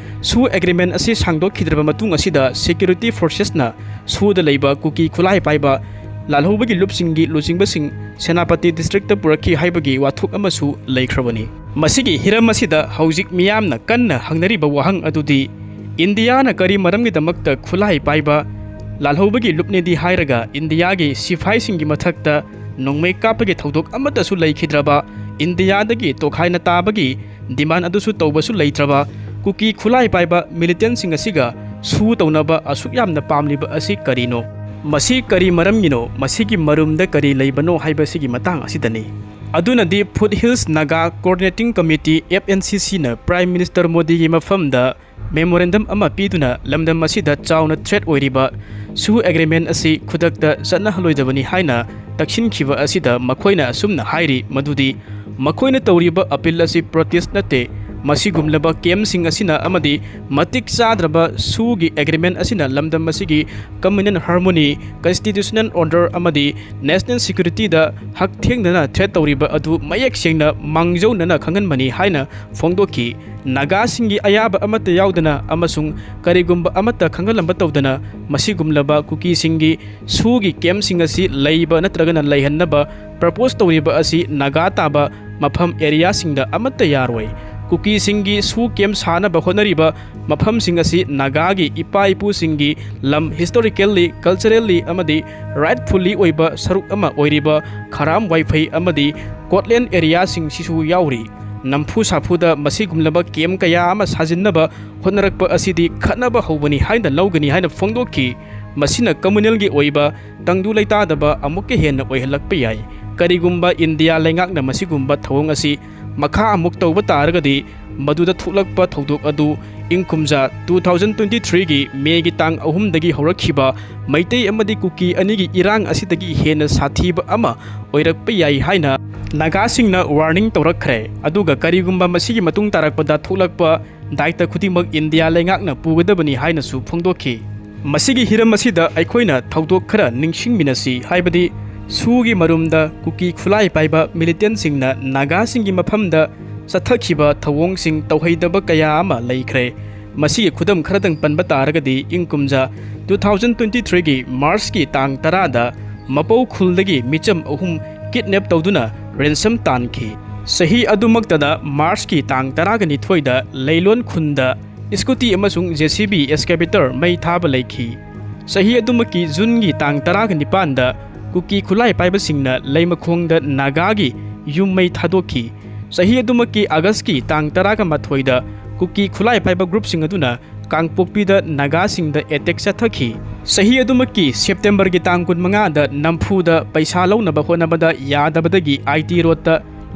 ꯁꯨ ꯑꯦꯒ꯭ꯔꯤꯃꯦꯟꯠ ꯑꯁꯤ ꯁꯥꯡꯗꯣꯛꯈꯤꯗ꯭ꯔꯕ ꯃꯇꯨꯡ ꯑꯁꯤꯗ ꯁꯦꯀ꯭ꯌꯨꯔꯤꯇꯤ ꯐꯣꯔꯁꯦꯁꯅ ꯁꯨꯗ ꯂꯩꯕ ꯀꯨꯀꯤ ꯈꯨꯠꯂꯥꯏ ꯄꯥꯏꯕ ꯂꯥꯜꯍꯧꯕꯒꯤ ꯂꯨꯞꯁꯤꯡꯒꯤ ꯂꯨꯆꯤꯡꯕꯁꯤꯡ ꯁꯦꯅꯥꯄꯇꯤ ꯗꯤꯁꯇ꯭ꯔꯤꯛꯇ ꯄꯨꯔꯛꯈꯤ ꯍꯥꯏꯕꯒꯤ ꯋꯥꯊꯣꯛ ꯑꯃꯁꯨ ꯂꯩꯈ꯭ꯔꯕꯅꯤ꯫ ꯃꯁꯤꯒꯤ ꯍꯤꯔꯝ ꯑꯁꯤꯗ ꯍꯧꯖꯤꯛ ꯃꯤꯌꯥꯝꯅ ꯀꯟꯅ ꯍꯪꯅꯔꯤꯕ ꯋꯥꯍꯪ ꯑꯗꯨꯗꯤ, ꯏꯟꯗꯤꯌꯥꯅ ꯀꯔꯤ ꯃꯔꯝꯒꯤꯗꯃꯛꯇ ꯈꯨꯠꯂꯥꯏ ꯄꯥꯏꯕ ꯂꯥꯜꯍꯧꯕꯒꯤ ꯂꯨꯞꯅꯦꯗꯤ ꯍꯥꯏꯔꯒ ꯏꯟꯗꯤꯌꯥꯒꯤ ꯁꯤꯐꯥꯏꯁꯤꯡꯒꯤ ꯃꯊꯛꯇ ꯅꯣꯡꯃꯩ ꯀꯥꯞꯄꯒꯤ ꯊꯧꯗꯣꯛ ꯑꯃꯠꯇꯁꯨ ꯂꯩꯈꯤꯗ꯭ꯔꯕ, ꯏꯟꯗꯤꯌꯥꯗꯒꯤ ꯇꯣꯈꯥꯏꯅ ꯇꯥꯕꯒꯤ ꯗꯤꯃꯥꯟ ꯑꯗꯨꯁꯨ ꯇꯧꯕꯁꯨ ꯂꯩꯇ꯭ꯔꯕ, ꯀꯨꯀꯤ ꯈꯨꯠꯂꯥꯏ ꯄꯥꯏꯕ ꯃꯤꯂꯤꯇꯦꯟꯁꯤꯡ ꯑꯁꯤꯒ ꯁꯨ ꯇꯧꯅꯕ ꯑꯁꯨꯛ ꯌꯥꯝꯅ ꯄꯥꯝꯂꯤꯕ ꯑꯁꯤ ꯀꯔꯤꯅꯣ? ꯃꯁꯤ ꯀꯔꯤ ꯃꯔꯝꯒꯤꯅꯣ? ꯃꯁꯤꯒꯤ ꯃꯔꯨꯝꯗ ꯀꯔꯤ ꯂꯩꯕꯅꯣ ꯍꯥꯏꯕꯁꯤꯒꯤ ꯃꯇꯥꯡ ꯑꯁꯤꯗꯅꯤ꯫ ꯑꯗꯨꯅꯗꯤ Foothills Naga Coordinating Committee, F N C C ꯅ Prime Minister ꯃꯣꯗꯤꯒꯤ ꯃꯐꯝꯗ memorandum ꯑꯃ ꯄꯤꯗꯨꯅ ꯂꯝꯗꯝ ꯑꯁꯤꯗ ꯆꯥꯎꯅ threat ꯑꯣꯏꯔꯤꯕ ꯁꯨ agreement ꯑꯁꯤ ꯈꯨꯗꯛꯇ ꯆꯠꯅꯍꯜꯂꯣꯏꯗꯕꯅꯤ ꯍꯥꯏꯅ ꯇꯛꯁꯤꯟꯈꯤꯕ ꯑꯁꯤꯗ ꯃꯈꯣꯏꯅ ꯑꯁꯨꯝꯅ ꯍꯥꯏꯔꯤ ꯃꯗꯨꯗꯤ ꯃꯈꯣꯏꯅ ꯇꯧꯔꯤꯕ appeal ꯑꯁꯤ protest ꯅꯠꯇꯦ, ꯃꯁꯤꯒꯨꯝꯂꯕ camp ꯁꯤꯡ ꯑꯁꯤꯅ ꯑꯃꯗꯤ ꯃꯇꯤꯛ ꯆꯥꯗ꯭ꯔꯕ ꯁꯨꯒꯤ agreement ꯑꯁꯤꯅ ꯂꯝꯗꯝ ꯑꯁꯤꯒꯤ communal harmony, constitutional order ꯑꯃꯗꯤ national security ꯗ ꯍꯛꯊꯦꯡꯅꯅ threat ꯇꯧꯔꯤꯕ ꯑꯗꯨ ꯃꯌꯦꯛ ꯁꯦꯡꯅ ꯃꯥꯡꯖꯧꯅꯅ ꯈꯪꯍꯟꯕꯅꯤ ꯍꯥꯏꯅ ꯐꯣꯡꯗꯣꯛꯈꯤ꯫ ꯅꯥꯒꯥꯁꯤꯡꯒꯤ ꯑꯌꯥꯕ ꯑꯃꯠꯇ ꯌꯥꯎꯗꯅ ꯑꯃꯁꯨꯡ ꯀꯔꯤꯒꯨꯝꯕ ꯑꯃꯠꯇ ꯈꯪꯍꯜꯂꯝꯕ ꯇꯧꯗꯅ ꯃꯁꯤꯒꯨꯝꯂꯕ ꯀꯨꯀꯤꯁꯤꯡꯒꯤ ꯁꯨꯒꯤ camp ꯁꯤꯡ ꯑꯁꯤ ꯂꯩꯕ ꯅꯠꯇ꯭ꯔꯒꯅ ꯂꯩꯍꯟꯅꯕ propose ꯇꯧꯔꯤꯕ ꯑꯁꯤ ꯅꯥꯒꯥ ꯇꯥꯕ ꯃꯐꯝ area ꯁꯤꯡꯗ ꯑꯃꯠꯇ ꯌꯥꯔꯣꯏ꯫ ꯀꯨꯀꯤꯁꯤꯡꯒꯤ ꯁꯨ camp ꯁꯥꯅꯕ ꯍꯣꯠꯅꯔꯤꯕ ꯃꯐꯝꯁꯤꯡ ꯑꯁꯤ ꯅꯥꯒꯥꯒꯤ ꯏꯄꯥ ꯏꯄꯨꯁꯤꯡꯒꯤ ꯂꯝ, historically, culturally ꯑꯃꯗꯤ rightfully ꯑꯣꯏꯕ ꯁꯔꯨꯛ ꯑꯃ ꯑꯣꯏꯔꯤꯕ ꯈꯔꯥꯝ ꯋꯥꯏꯐꯩ ꯑꯃꯗꯤ ꯀꯣꯠꯂꯦꯟ area ꯁꯤꯡꯁꯤꯁꯨ ꯌꯥꯎꯔꯤ꯫ ꯅꯝꯐꯨ ꯁꯥꯐꯨꯗ ꯃꯁꯤꯒꯨꯝꯂꯕ camp ꯀꯌꯥ ꯑꯃ ꯁꯥꯖꯤꯟꯅꯕ ꯍꯣꯠꯅꯔꯛꯄ ꯑꯁꯤꯗꯤ ꯈꯠꯅꯕ ꯍꯧꯕꯅꯤ ꯍꯥꯏꯅ ꯂꯧꯒꯅꯤ ꯍꯥꯏꯅ ꯐꯣꯡꯗꯣꯛꯈꯤ꯫ ꯃꯁꯤꯅ communal ꯒꯤ ꯑꯣꯏꯕ ꯇꯪꯗꯨ ꯂꯩꯇꯥꯗꯕ ꯑꯃꯨꯛꯀ ꯍꯦꯟꯅ ꯑꯣꯏꯍꯜꯂꯛꯄ ꯌꯥꯏ꯫ ꯀꯔꯤꯒꯨꯝꯕ ꯏꯟꯗꯤꯌꯥ ꯂꯩꯉꯥꯛꯅ ꯃꯁꯤꯒꯨꯝꯕ ꯊꯧꯑꯣꯡ ꯑꯁꯤ ꯃꯈꯥ ꯑꯃꯨꯛ ꯇꯧꯕ ꯇꯥꯔꯒꯗꯤ, ꯃꯗꯨꯗ ꯊꯣꯛꯂꯛꯄ ꯊꯧꯗꯣꯛ ꯑꯗꯨ ꯏꯪ ꯀꯨꯝꯖꯥ two thousand twenty three ꯒꯤ ꯃꯦꯒꯤ ꯇꯥꯡ ꯑꯍꯨꯝꯗꯒꯤ ꯍꯧꯔꯛꯈꯤꯕ ꯃꯩꯇꯩ ꯑꯃꯗꯤ ꯀꯨꯀꯤ ꯑꯅꯤꯒꯤ ꯏꯔꯥꯡ ꯑꯁꯤꯗꯒꯤ ꯍꯦꯟꯅ ꯁꯥꯊꯤꯕ ꯑꯃ ꯑꯣꯏꯔꯛꯄ ꯌꯥꯏ ꯍꯥꯏꯅ ꯅꯥꯒꯥꯁꯤꯡꯅ warning ꯇꯧꯔꯛꯈ꯭ꯔꯦ꯫ ꯑꯗꯨꯒ ꯀꯔꯤꯒꯨꯝꯕ ꯃꯁꯤꯒꯤ ꯃꯇꯨꯡ ꯇꯥꯔꯛꯄꯗ ꯊꯣꯛꯂꯛꯄ ꯗꯥꯏꯇ ꯈꯨꯗꯤꯡꯃꯛ ꯏꯟꯗꯤꯌꯥ ꯂꯩꯉꯥꯛꯅ ꯄꯨꯒꯗꯕꯅꯤ ꯍꯥꯏꯅꯁꯨ ꯐꯣꯡꯗꯣꯛꯈꯤ꯫ ꯃꯁꯤꯒꯤ ꯍꯤꯔꯝ ꯑꯁꯤꯗ ꯑꯩꯈꯣꯏꯅ ꯊꯧꯗꯣꯛ ꯈꯔ ꯅꯤꯡꯁꯤꯡꯃꯤꯟꯅꯁꯤ, ꯍꯥꯏꯕꯗꯤ ꯁꯨꯒꯤ ꯃꯔꯨꯝꯗ ꯀꯨꯀꯤ ꯈꯨꯠꯂꯥꯏ ꯄꯥꯏꯕ militant ꯁꯤꯡꯅ ꯅꯥꯒꯥꯁꯤꯡꯒꯤ ꯃꯐꯝꯗ ꯆꯠꯊꯈꯤꯕ ꯊꯧꯑꯣꯡꯁꯤꯡ ꯇꯧꯍꯩꯗꯕ ꯀꯌꯥ ꯑꯃ ꯂꯩꯈ꯭ꯔꯦ꯫ ꯃꯁꯤꯒꯤ ꯈꯨꯗꯝ ꯈꯔꯗꯪ ꯄꯟꯕ ꯇꯥꯔꯒꯗꯤ, ꯏꯪ ꯀꯨꯝꯖꯥ two thousand twenty three ꯒꯤ March ꯀꯤ ꯇꯥꯡ ꯇꯔꯥꯗ ꯃꯄꯧ ꯈꯨꯜꯗꯒꯤ ꯃꯤꯆꯝ ꯑꯍꯨꯝ kidnap ꯇꯧꯗꯨꯅ ransom ꯇꯥꯟꯈꯤ꯫ ꯆꯍꯤ ꯑꯗꯨꯃꯛꯇꯗ March ꯀꯤ ꯇꯥꯡ ꯇꯔꯥꯒ ꯅꯤꯊꯣꯏꯗ ꯂꯩꯂꯣꯟ ꯈꯨꯟꯗ scooty ꯑꯃꯁꯨꯡ J C B excavator ꯃꯩ ꯊꯥꯕ ꯂꯩꯈꯤ꯫ ꯆꯍꯤ ꯑꯗꯨꯃꯛꯀꯤ June ꯒꯤ ꯇꯥꯡ ꯇꯔꯥꯒ ꯅꯤꯄꯥꯟꯗ ꯀꯨꯀꯤ ꯈꯨꯠꯂꯥꯏ ꯄꯥꯏꯕꯁꯤꯡꯅ ꯂꯩꯃꯈꯣꯡꯗ ꯅꯥꯒꯥꯒꯤ ꯌꯨꯝ ꯃꯩ ꯊꯥꯗꯣꯛꯈꯤ꯫ ꯆꯍꯤ ꯑꯗꯨꯃꯛꯀꯤ August ꯀꯤ ꯇꯥꯡ ꯇꯔꯥꯒ ꯃꯥꯊꯣꯏꯗ ꯀꯨꯀꯤ ꯈꯨꯠꯂꯥꯏ ꯄꯥꯏꯕ ꯒ꯭ꯔꯨꯞꯁꯤꯡ ꯑꯗꯨꯅ ꯀꯥꯡꯄꯣꯛꯄꯤꯗ ꯅꯥꯒꯥꯁꯤꯡꯗ ꯑꯦꯇꯦꯛ ꯆꯠꯊꯈꯤ꯫ ꯆꯍꯤ ꯑꯗꯨꯃꯛꯀꯤ ꯁꯦꯞꯇꯦꯝꯕꯔꯒꯤ ꯇꯥꯡ ꯀꯨꯟꯃꯉꯥꯗ ꯅꯝꯐꯨꯗ ꯄꯩꯁꯥ ꯂꯧꯅꯕ ꯍꯣꯠꯅꯕꯗ ꯌꯥꯗꯕꯗꯒꯤ ꯑꯥꯏ ꯇꯤ ꯔꯣꯗꯇ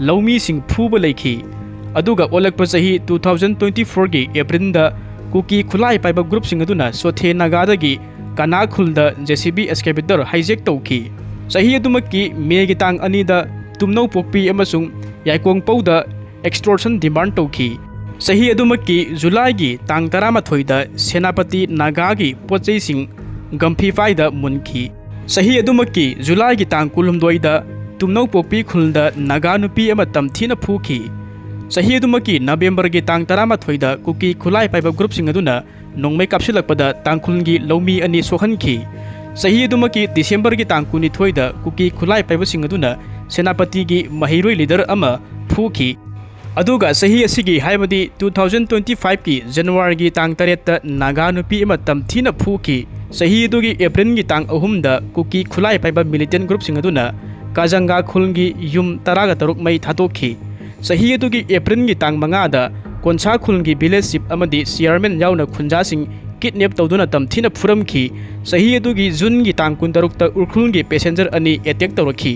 ꯂꯧꯃꯤꯁꯤꯡ ꯐꯨꯕ ꯂꯩꯈꯤ꯫ ꯑꯗꯨꯒ ꯑꯣꯜꯂꯛꯄ ꯆꯍꯤ ꯇꯨ ꯊꯥꯎꯖꯟ ꯇ꯭ꯋꯦꯟꯇꯤ ꯐꯣꯔꯒꯤ ꯑꯦꯄ꯭ꯔꯤꯜꯗ ꯀꯨꯀꯤ ꯈꯨꯠꯂꯥꯏ ꯄꯥꯏꯕ ꯒ꯭ꯔꯨꯞꯁꯤꯡ ꯑꯗꯨꯅ ꯁꯣꯊꯦ ꯅꯥꯒꯥꯗꯒꯤ ꯀꯅꯥ ꯈꯨꯜꯗ ꯖꯦ ꯁꯤ ꯕꯤ ꯑꯦꯛꯁꯀꯦꯚꯦꯇꯔ ꯍꯥꯏꯖꯦꯛ ꯇꯧꯈꯤ꯫ ꯆꯍꯤ ꯑꯗꯨꯃꯛꯀꯤ ꯃꯦꯒꯤ ꯇꯥꯡ ꯑꯅꯤꯗ ꯇꯨꯝꯅꯧꯄꯣꯛꯄꯤ ꯑꯃꯁꯨꯡ ꯌꯥꯏꯀꯣꯡꯄꯧꯗ ꯑꯦꯛꯁꯇꯣꯔꯁꯟ ꯗꯤꯃꯥꯟ ꯇꯧꯈꯤ꯫ ꯆꯍꯤ ꯑꯗꯨꯃꯛꯀꯤ ꯖꯨꯂꯥꯏꯒꯤ ꯇꯥꯡ ꯇꯔꯥꯃꯥꯊꯣꯏꯗ ꯁꯦꯅꯥꯄꯇꯤ ꯅꯥꯒꯥꯒꯤ ꯄꯣꯠꯆꯩꯁꯤꯡ ꯒꯝꯐꯤꯐꯥꯏꯗ ꯃꯨꯟꯈꯤ꯫ ꯆꯍꯤ ꯑꯗꯨꯃꯛꯀꯤ ꯖꯨꯂꯥꯏꯒꯤ ꯇꯥꯡ ꯀꯨꯟꯍꯨꯝꯗꯣꯏꯗ ꯇꯨꯝꯅꯧꯄꯣꯛꯄꯤ ꯈꯨꯜꯗ ꯅꯥꯒꯥ ꯅꯨꯄꯤ ꯑꯃ ꯇꯝꯊꯤꯅ ꯐꯨꯈꯤ꯫ ꯆꯍꯤ ꯑꯗꯨꯃꯛꯀꯤ ꯅꯕꯦꯝꯕꯔꯒꯤ ꯇꯥꯡ ꯇꯔꯥꯃꯥꯊꯣꯏꯗ ꯀꯨꯀꯤ ꯈꯨꯠꯂꯥꯏ ꯄꯥꯏꯕ ꯒ꯭ꯔꯨꯞꯁꯤꯡ ꯑꯗꯨꯅ ꯅꯣꯡꯃꯩ ꯀꯥꯞꯁꯤꯜꯂꯛꯄꯗ ꯇꯥꯡꯈꯨꯜꯒꯤ ꯂꯧꯃꯤ ꯑꯅꯤ ꯁꯣꯛꯍꯟꯈꯤ꯫ ꯆꯍꯤ ꯑꯗꯨꯃꯛꯀꯤ ꯗꯤꯁꯦꯝꯕꯔꯒꯤ ꯇꯥꯡ ꯀꯨꯟꯅꯤꯊꯣꯏꯗ ꯀꯨꯀꯤ ꯈꯨꯠꯂꯥꯏ ꯄꯥꯏꯕꯁꯤꯡ ꯑꯗꯨꯅ ꯁꯦꯅꯥꯄꯇꯤꯒꯤ ꯃꯍꯩꯔꯣꯏ ꯂꯤꯗꯔ ꯑꯃ ꯐꯨꯈꯤ꯫ ꯑꯗꯨꯒ ꯆꯍꯤ ꯑꯁꯤꯒꯤ, ꯍꯥꯏꯕꯗꯤ ꯇꯨ ꯊꯥꯎꯖꯟ ꯇ꯭ꯋꯦꯟꯇꯤ ꯐꯥꯏꯚꯀꯤ ꯖꯅꯋꯥꯔꯤꯒꯤ ꯇꯥꯡ ꯇꯔꯦꯠꯇ ꯅꯥꯒꯥ ꯅꯨꯄꯤ ꯑꯃ ꯇꯝꯊꯤꯅ ꯐꯨꯈꯤ꯫ ꯆꯍꯤ ꯑꯗꯨꯒꯤ ꯑꯦꯄ꯭ꯔꯤꯜꯒꯤ ꯇꯥꯡ ꯑꯍꯨꯝꯗ ꯀꯨꯀꯤ ꯈꯨꯠꯂꯥꯏ ꯄꯥꯏꯕ ꯃꯤꯂꯤꯇꯦꯟ ꯒ꯭ꯔꯨꯞꯁꯤꯡ ꯑꯗꯨꯅ ꯀꯥꯖꯪꯒꯥ ꯈꯨꯜꯒꯤ ꯌꯨꯝ ꯇꯔꯥꯒ ꯇꯔꯨꯛ ꯃꯩ ꯊꯥꯗꯣꯛꯈꯤ꯫ ꯆꯍꯤ ꯑꯗꯨꯒꯤ ꯑꯦꯄ꯭ꯔꯤꯜꯒꯤ ꯇꯥꯡ ꯃꯉꯥꯗ ꯀꯣꯟꯁꯥ ꯈꯨꯜꯒꯤ ꯚꯤꯂꯦꯖ ꯆꯤꯞ ꯑꯃꯗꯤ ꯆꯤꯌꯔꯃꯦꯟ ꯌꯥꯎꯅ ꯈꯨꯟꯖꯥꯁꯤꯡ ꯀꯤꯗꯅꯦꯞ ꯇꯧꯗꯨꯅ ꯇꯝꯊꯤꯅ ꯐꯨꯔꯝꯈꯤ꯫ ꯆꯍꯤ ꯑꯗꯨꯒꯤ ꯖꯨꯟꯒꯤ ꯇꯥꯡ ꯀꯨꯟꯇꯔꯨꯛꯇ ꯎꯈ꯭ꯔꯨꯜꯒꯤ ꯄꯦꯁꯦꯟꯖꯔ ꯑꯅꯤ ꯑꯦꯇꯦꯛ ꯇꯧꯔꯛꯈꯤ꯫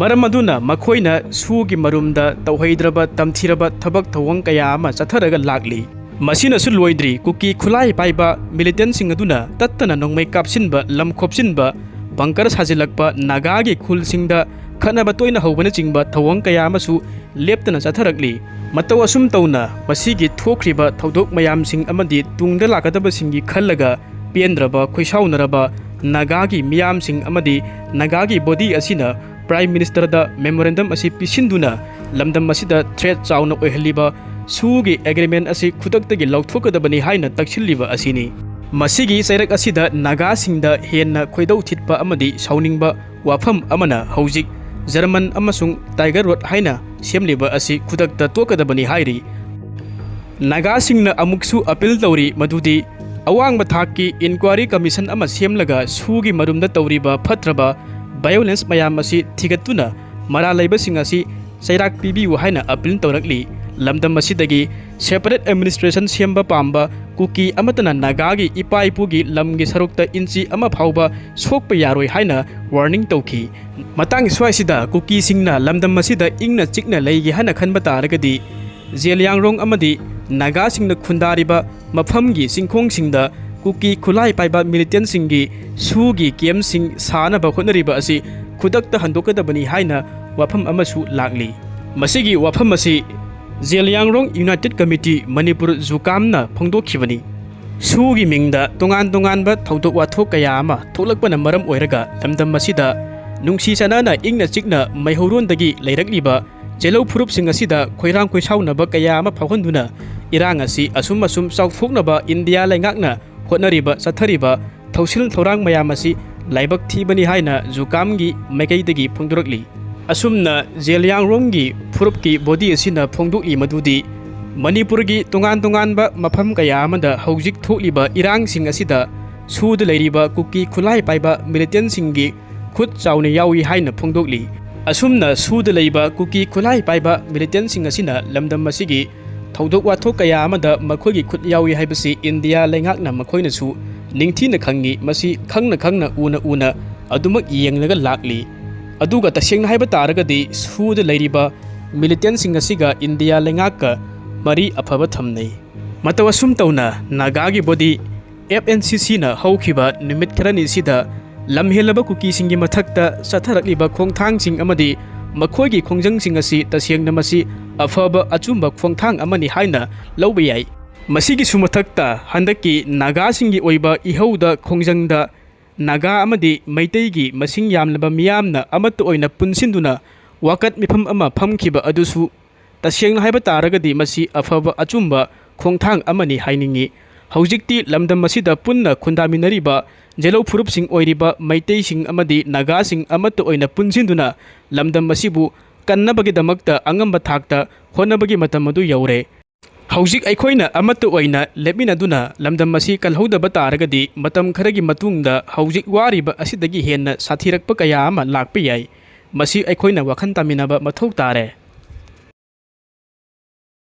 ꯃꯔꯝ ꯑꯗꯨꯅ ꯃꯈꯣꯏꯅ ꯁꯨꯒꯤ ꯃꯔꯨꯝꯗ ꯇꯧꯍꯩꯗ꯭ꯔꯕ ꯇꯝꯊꯤꯔꯕ ꯊꯕꯛ ꯊꯧꯑꯣꯡ ꯀꯌꯥ ꯑꯃ ꯆꯠꯊꯔꯒ ꯂꯥꯛꯂꯤ꯫ ꯃꯁꯤꯅꯁꯨ ꯂꯣꯏꯗ꯭ꯔꯤ, ꯀꯨꯀꯤ ꯈꯨꯠꯂꯥꯏ ꯄꯥꯏꯕ ꯃꯤꯂꯤꯇꯦꯟꯁꯤꯡ ꯑꯗꯨꯅ ꯇꯠꯇꯅ ꯅꯣꯡꯃꯩ ꯀꯥꯞꯁꯤꯟꯕ, ꯂꯝ ꯈꯣꯞꯆꯤꯟꯕ, ꯕꯪꯀꯔ ꯁꯥꯖꯤꯜꯂꯛꯄ, ꯅꯥꯒꯥꯒꯤ ꯈꯨꯜꯁꯤꯡꯗ ꯈꯠꯅꯕ ꯇꯣꯏꯅ ꯍꯧꯕꯅꯆꯤꯡꯕ ꯊꯧꯑꯣꯡ ꯀꯌꯥ ꯑꯃꯁꯨ ꯂꯦꯞꯇꯅ ꯆꯠꯊꯔꯛꯂꯤ꯫ ꯃꯇꯧ ꯑꯁꯨꯝ ꯇꯧꯅ ꯃꯁꯤꯒꯤ ꯊꯣꯛꯈ꯭ꯔꯤꯕ ꯊꯧꯗꯣꯛ ꯃꯌꯥꯝꯁꯤꯡ ꯑꯃꯗꯤ ꯇꯨꯡꯗ ꯂꯥꯛꯀꯗꯕꯁꯤꯡꯒꯤ ꯈꯜꯂꯒ ꯄꯦꯟꯗ꯭ꯔꯕ, ꯈꯣꯏꯁꯥꯎꯅꯔꯕ ꯅꯥꯒꯥꯒꯤ ꯃꯤꯌꯥꯝꯁꯤꯡ ꯑꯃꯗꯤ ꯅꯥꯒꯥꯒꯤ ꯕꯣꯗꯤ ꯑꯁꯤꯅ ꯄ꯭ꯔꯥꯏꯝ ꯃꯤꯅꯤꯁꯇꯔꯗ ꯃꯦꯃꯣꯔꯦꯟꯗꯝ ꯑꯁꯤ ꯄꯤꯁꯤꯟꯗꯨꯅ ꯂꯝꯗꯝ ꯑꯁꯤꯗ ꯊ꯭ꯔꯦꯠ ꯆꯥꯎꯅ ꯑꯣꯏꯍꯜꯂꯤꯕ ꯁꯨꯒꯤ ꯑꯦꯒ꯭ꯔꯤꯃꯦꯟ ꯑꯁꯤ ꯈꯨꯗꯛꯇꯒꯤ ꯂꯧꯊꯣꯛꯀꯗꯕꯅꯤ ꯍꯥꯏꯅ ꯇꯛꯁꯤꯜꯂꯤꯕ ꯑꯁꯤꯅꯤ꯫ ꯃꯁꯤꯒꯤ ꯆꯩꯔꯛ ꯑꯁꯤꯗ ꯅꯥꯒꯥꯁꯤꯡꯗ ꯍꯦꯟꯅ ꯈꯣꯏꯗꯧ ꯊꯤꯠꯄ ꯑꯃꯗꯤ ꯁꯥꯎꯅꯤꯡꯕ ꯋꯥꯐꯝ ꯑꯃꯅ ꯍꯧꯖꯤꯛ ꯖꯔꯃꯟ ꯑꯃꯁꯨꯡ ꯇꯥꯏꯒꯔ ꯔꯣꯗ ꯍꯥꯏꯅ ꯁꯦꯝꯂꯤꯕ ꯑꯁꯤ ꯈꯨꯗꯛꯇ ꯇꯣꯛꯀꯗꯕꯅꯤ ꯍꯥꯏꯔꯤ꯫ ꯅꯥꯒꯥꯁꯤꯡꯅ ꯑꯃꯨꯛꯁꯨ ꯑꯄꯤꯜ ꯇꯧꯔꯤ ꯃꯗꯨꯗꯤ ꯑꯋꯥꯡꯕ ꯊꯥꯛꯀꯤ ꯏꯟꯀ꯭ꯋꯥꯔꯤ ꯀꯃꯤꯁꯟ ꯑꯃ ꯁꯦꯝꯂꯒ ꯁꯨꯒꯤ ꯃꯔꯨꯝꯗ ꯇꯧꯔꯤꯕ ꯐꯠꯇ꯭ꯔꯕ ꯚꯥꯏꯑꯣꯂꯦꯟꯁ ꯃꯌꯥꯝ ꯑꯁꯤ ꯊꯤꯒꯠꯇꯨꯅ ꯃꯔꯥꯜ ꯂꯩꯕꯁꯤꯡ ꯑꯁꯤ ꯆꯩꯔꯥꯛ ꯄꯤꯕꯤꯌꯨ ꯍꯥꯏꯅ ꯑꯄꯤꯜ ꯇꯧꯔꯛꯂꯤ꯫ ꯂꯝꯗꯝ ꯑꯁꯤꯗꯒꯤ separate administration ꯁꯦꯝꯕ ꯄꯥꯝꯕ ꯀꯨꯀꯤ ꯑꯃꯠꯇꯅ ꯅꯥꯒꯥꯒꯤ ꯏꯄꯥ ꯏꯄꯨꯒꯤ ꯂꯝꯒꯤ ꯁꯔꯨꯛꯇ ꯏꯟꯆꯤ ꯑꯃ ꯐꯥꯎꯕ ꯁꯣꯛꯄ ꯌꯥꯔꯣꯏ ꯍꯥꯏꯅ warning ꯇꯧꯈꯤ꯫ ꯃꯇꯥꯡ ꯁ꯭ꯋꯥꯏꯁꯤꯗ ꯀꯨꯀꯤꯁꯤꯡꯅ ꯂꯝꯗꯝ ꯑꯁꯤꯗ ꯏꯪꯅ ꯆꯤꯛꯅ ꯂꯩꯒꯦ ꯍꯥꯏꯅ ꯈꯟꯕ ꯇꯥꯔꯒꯗꯤ, ꯖꯦꯂꯤꯌꯥꯡꯔꯣꯡ ꯑꯃꯗꯤ ꯅꯥꯒꯥꯁꯤꯡꯅ ꯈꯨꯟꯗꯥꯔꯤꯕ ꯃꯐꯝꯒꯤ ꯆꯤꯡꯈꯣꯡꯁꯤꯡꯗ ꯀꯨꯀꯤ ꯈꯨꯠꯂꯥꯏ ꯄꯥꯏꯕ militantꯁꯤꯡꯒꯤ ꯁꯨꯒꯤ campꯁꯤꯡ ꯁꯥꯅꯕ ꯍꯣꯠꯅꯔꯤꯕ ꯑꯁꯤ ꯈꯨꯗꯛꯇ ꯍꯟꯗꯣꯛꯀꯗꯕꯅꯤ ꯍꯥꯏꯅ ꯋꯥꯐꯝ ꯑꯃꯁꯨ ꯂꯥꯛꯂꯤ꯫ ꯃꯁꯤꯒꯤ ꯋꯥꯐꯝ ꯑꯁꯤ ꯖꯦꯂꯤꯌꯥꯡꯔꯣꯡ United Committee ꯃꯅꯤꯄꯨꯔ ꯖꯨꯀꯥꯝꯅ ꯐꯣꯡꯗꯣꯛꯈꯤꯕꯅꯤ꯫ ꯁꯨꯒꯤ ꯃꯤꯡꯗ ꯇꯣꯉꯥꯟ ꯇꯣꯉꯥꯟꯕ ꯊꯧꯗꯣꯛ ꯋꯥꯊꯣꯛ ꯀꯌꯥ ꯑꯃ ꯊꯣꯛꯂꯛꯄꯅ ꯃꯔꯝ ꯑꯣꯏꯔꯒ ꯂꯝꯗꯝ ꯑꯁꯤꯗ ꯅꯨꯡꯁꯤ ꯆꯥꯟꯅꯅ ꯏꯪꯅ ꯆꯤꯛꯅ ꯃꯩꯍꯧꯔꯣꯟꯗꯒꯤ ꯂꯩꯔꯛꯂꯤꯕ ꯖꯦꯂꯧ ꯐꯨꯔꯨꯞꯁꯤꯡ ꯑꯁꯤꯗ ꯈꯣꯏꯔꯥꯡ ꯈꯣꯏꯁꯥꯎꯅꯕ ꯀꯌꯥ ꯑꯃ ꯐꯥꯎꯍꯟꯗꯨꯅ ꯏꯔꯥꯡ ꯑꯁꯤ ꯑꯁꯨꯝ ꯑꯁꯨꯝ ꯆꯥꯎꯊꯣꯛꯅꯕ ꯏꯟꯗꯤꯌꯥ ꯂꯩꯉꯥꯛꯅ ꯍꯣꯠꯅꯔꯤꯕ ꯆꯠꯊꯔꯤꯕ ꯊꯧꯁꯤꯜ ꯊꯧꯔꯥꯡ ꯃꯌꯥꯝ ꯑꯁꯤ ꯂꯥꯏꯕꯛ ꯊꯤꯕꯅꯤ ꯍꯥꯏꯅ ꯖꯨꯀꯥꯝꯒꯤ ꯃꯥꯏꯀꯩꯗꯒꯤ ꯐꯣꯡꯗꯣꯔꯛꯂꯤ꯫ ꯑꯁꯨꯝꯅ ꯖꯦꯂꯤꯌꯥꯡꯔꯣꯡꯒꯤ ꯐꯨꯔꯨꯞꯀꯤ body ꯑꯁꯤꯅ ꯐꯣꯡꯗꯣꯛꯂꯤ ꯃꯗꯨꯗꯤ ꯃꯅꯤꯄꯨꯔꯒꯤ ꯇꯣꯉꯥꯟ ꯇꯣꯉꯥꯟꯕ ꯃꯐꯝ ꯀꯌꯥ ꯑꯃꯗ ꯍꯧꯖꯤꯛ ꯊꯣꯛꯂꯤꯕ ꯏꯔꯥꯡꯁꯤꯡ ꯑꯁꯤꯗ ꯁꯨꯗ ꯂꯩꯔꯤꯕ ꯀꯨꯀꯤ ꯈꯨꯠꯂꯥꯏ ꯄꯥꯏꯕ militantꯁꯤꯡꯒꯤ ꯈꯨꯠ ꯆꯥꯎꯅ ꯌꯥꯎꯏ ꯍꯥꯏꯅ ꯐꯣꯡꯗꯣꯛꯂꯤ꯫ ꯑꯁꯨꯝꯅ ꯁꯨꯗ ꯂꯩꯕ ꯀꯨꯀꯤ ꯈꯨꯠꯂꯥꯏ ꯄꯥꯏꯕ militantꯁꯤꯡ ꯑꯁꯤꯅ ꯂꯝꯗꯝ ꯑꯁꯤꯒꯤ ꯊꯧꯗꯣꯛ ꯋꯥꯊꯣꯛ ꯀꯌꯥ ꯑꯃꯗ ꯃꯈꯣꯏꯒꯤ ꯈꯨꯠ ꯌꯥꯎꯏ ꯍꯥꯏꯕꯁꯤ ꯏꯟꯗꯤꯌꯥ ꯂꯩꯉꯥꯛꯅ ꯃꯈꯣꯏꯅꯁꯨ ꯅꯤꯡꯊꯤꯅ ꯈꯪꯏ꯫ ꯃꯁꯤ ꯈꯪꯅ ꯈꯪꯅ, ꯎꯅ ꯎꯅ ꯑꯗꯨꯃꯛ ꯌꯦꯡꯂꯒ ꯂꯥꯛꯂꯤ꯫ ꯑꯗꯨꯒ ꯇꯁꯦꯡꯅ ꯍꯥꯏꯕ ꯇꯥꯔꯒꯗꯤ ꯁꯨꯗ ꯂꯩꯔꯤꯕ militantꯁꯤꯡ ꯑꯁꯤꯒ ꯏꯟꯗꯤꯌꯥ ꯂꯩꯉꯥꯛꯀ ꯃꯔꯤ ꯑꯐꯕ ꯊꯝꯅꯩ꯫ ꯃꯇꯧ ꯑꯁꯨꯝ ꯇꯧꯅ ꯅꯥꯒꯥꯒꯤ body F N C Cꯅ ꯍꯧꯈꯤꯕ ꯅꯨꯃꯤꯠ ꯈꯔꯅꯤꯁꯤꯗ ꯂꯝꯍꯦꯜꯂꯕ ꯀꯨꯀꯤꯁꯤꯡꯒꯤ ꯃꯊꯛꯇ ꯆꯠꯊꯔꯛꯂꯤꯕ ꯈꯣꯡꯊꯥꯡꯁꯤꯡ ꯑꯃꯗꯤ ꯃꯈꯣꯏꯒꯤ ꯈꯣꯡꯖꯪꯁꯤꯡ ꯑꯁꯤ ꯇꯁꯦꯡꯅ ꯃꯁꯤ ꯑꯐꯕ ꯑꯆꯨꯝꯕ ꯈꯣꯡꯊꯥꯡ ꯑꯃꯅꯤ ꯍꯥꯏꯅ ꯂꯧꯕ ꯌꯥꯏ꯫ ꯃꯁꯤꯒꯤꯁꯨ ꯃꯊꯛꯇ ꯍꯟꯗꯛꯀꯤ ꯅꯥꯒꯥꯁꯤꯡꯒꯤ ꯑꯣꯏꯕ ꯏꯍꯧꯗ ꯈꯣꯡꯖꯪꯗ ꯅꯥꯒꯥ ꯑꯃꯗꯤ ꯃꯩꯇꯩꯒꯤ ꯃꯁꯤꯡ ꯌꯥꯝꯂꯕ ꯃꯤꯌꯥꯝꯅ ꯑꯃꯠꯇ ꯑꯣꯏꯅ ꯄꯨꯟꯁꯤꯟꯗꯨꯅ ꯋꯥꯀꯠ ꯃꯤꯐꯝ ꯑꯃ ꯐꯝꯈꯤꯕ ꯑꯗꯨꯁꯨ ꯇꯁꯦꯡꯅ ꯍꯥꯏꯕ ꯇꯥꯔꯒꯗꯤ ꯃꯁꯤ ꯑꯐꯕ ꯑꯆꯨꯝꯕ ꯈꯣꯡꯊꯥꯡ ꯑꯃꯅꯤ ꯍꯥꯏꯅꯤꯡꯏ꯫ ꯍꯧꯖꯤꯛꯇꯤ ꯂꯝꯗꯝ ꯑꯁꯤꯗ ꯄꯨꯟꯅ ꯈꯨꯟꯗꯥꯃꯤꯟꯅꯔꯤꯕ ꯖꯦꯂꯧ ꯐꯨꯔꯨꯞꯁꯤꯡ ꯑꯣꯏꯔꯤꯕ ꯃꯩꯇꯩꯁꯤꯡ ꯑꯃꯗꯤ ꯅꯥꯒꯥꯁꯤꯡ ꯑꯃꯠꯇ ꯑꯣꯏꯅ ꯄꯨꯟꯁꯤꯟꯗꯨꯅ ꯂꯝꯗꯝ ꯑꯁꯤꯕꯨ ꯀꯟꯅꯕꯒꯤꯗꯃꯛꯇ ꯑꯉꯝꯕ ꯊꯥꯛꯇ ꯍꯣꯠꯅꯕꯒꯤ ꯃꯇꯝ ꯑꯗꯨ ꯌꯧꯔꯦ꯫ ꯍꯧꯖꯤꯛ ꯑꯩꯈꯣꯏꯅ ꯑꯃꯠꯇ ꯑꯣꯏꯅ ꯂꯦꯞꯃꯤꯟꯅꯗꯨꯅ ꯂꯝꯗꯝ ꯑꯁꯤ ꯀꯜꯍꯧꯗꯕ ꯇꯥꯔꯒꯗꯤ ꯃꯇꯝ ꯈꯔꯒꯤ ꯃꯇꯨꯡꯗ ꯍꯧꯖꯤꯛ ꯋꯥꯔꯤꯕ ꯑꯁꯤꯗꯒꯤ ꯍꯦꯟꯅ ꯁꯥꯊꯤꯔꯛꯄ ꯀꯌꯥ ꯑꯃ ꯂꯥꯛꯄ ꯌꯥꯏ꯫ ꯃꯁꯤ ꯑꯩꯈꯣꯏꯅ ꯋꯥꯈꯜ ꯇꯥꯃꯤꯟꯅꯕ ꯃꯊꯧ ꯇꯥꯔꯦ꯫